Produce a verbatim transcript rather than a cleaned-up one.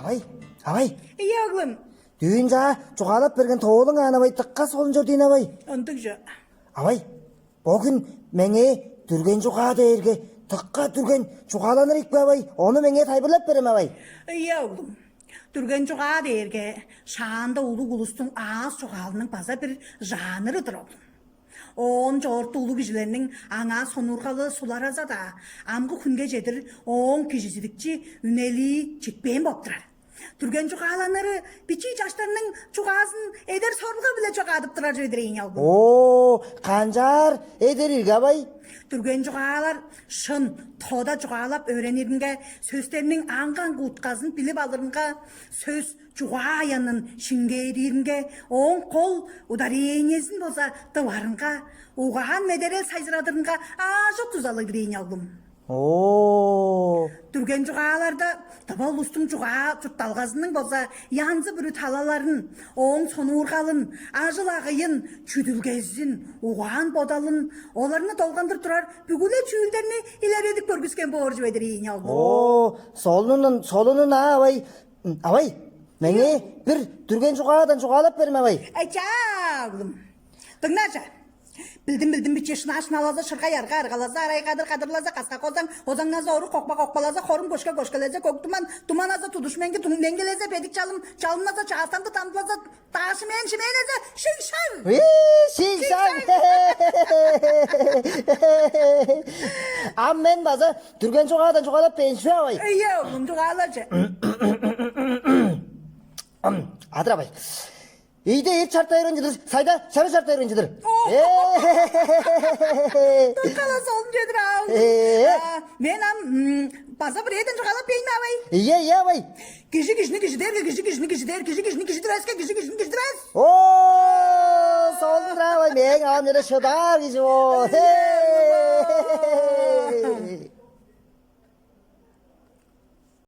Авай, авай, Ийе, оглум. Дүүн чаа чугаалап берген тоолуң аан, авай, дыка солун чор дийин, авай. Ындыг чо. Авай, бо хүн меңээ дүрген чугаа дээрге дыка дүрген чугааланыр ийик бе, авай? Ону меңээ тайылбырлап берем, авай. Ийе, оглум. Дүрген чугаа дээрге шаанда улуг улустуң аас чугаалының база бир жанры-дыр, оглум. Оон чоорту улуг кижилерниң аңаа сонуургалы сулараза-даа, амгы хүнге чедир ооң кижизидикчи үнелии читпээн болуп турар. Дүрген чугааланыры бичии чаштарның чугаазын эдер сорулга-биле чогаадып турар чүве-дир ийин, оглум. Оо, канчаар эдер ирги, авай? Дүрген чугаалар шын, тода чугаалап өөрениринге, сөстерниң аңгы-аңгы утказын билип алырынга, сөс чугаа аянын шиңгээрииринге, ооң кол ударениезин болза тыварынга, угаан-медерел сайзырадырынга аажок дузалыг-дыр ийин, оглум. Оо. Дүрген чугааларда тыва улустуң чугаа чуртталгазының болза янзы-бүрү талаларын, ооң сонуургалын, ажыл-агыйын, чүдүлгезин, угаан-бодалын, оларны долгандыр турар бүгү-ле чүүлдерни илередип көргүскен боор чүве-дир ийин, оглум. Оо, солунун, солунун аа, авай. Авай, меңээ бир дүрген чугаадан чугаалап берме, авай. Ай, чаа, оглум. Дыңнажа. Билдим, билдим, биче шынаа шыналаза, шыргай арга аргалаза, арай кадыр кадырлаза, каска козаң, озаңназа, орук кокпа кокпалаза, хорум көшке көшкелезе, көк туман туманаза, тудуш меңги туң меңгелезе, бедик чалым чалымназа, чаастанды тандылаза, даашы мен шимээлезе, шиңшаг. Ии, шиңшаг. Ам мен база дүрген чугаадан чугаалап бээйн шү, авай. Ие, оглум, чугаалажы. Адыр, авай. Ийде ийип чартайырын чыдыр, сайда шары чартайырын чыдыр. Доккала солун чедир, ау. Мен ам база бирээден чугаалап бейн, авай. Ие, ие, авай. Кижи кижини кижидерге, кижи кижини кижидер, кижи кижини кижидиреске, кижи кижини кижидирес. О, солун, авай, мен ам неде шыдаар кижи ол.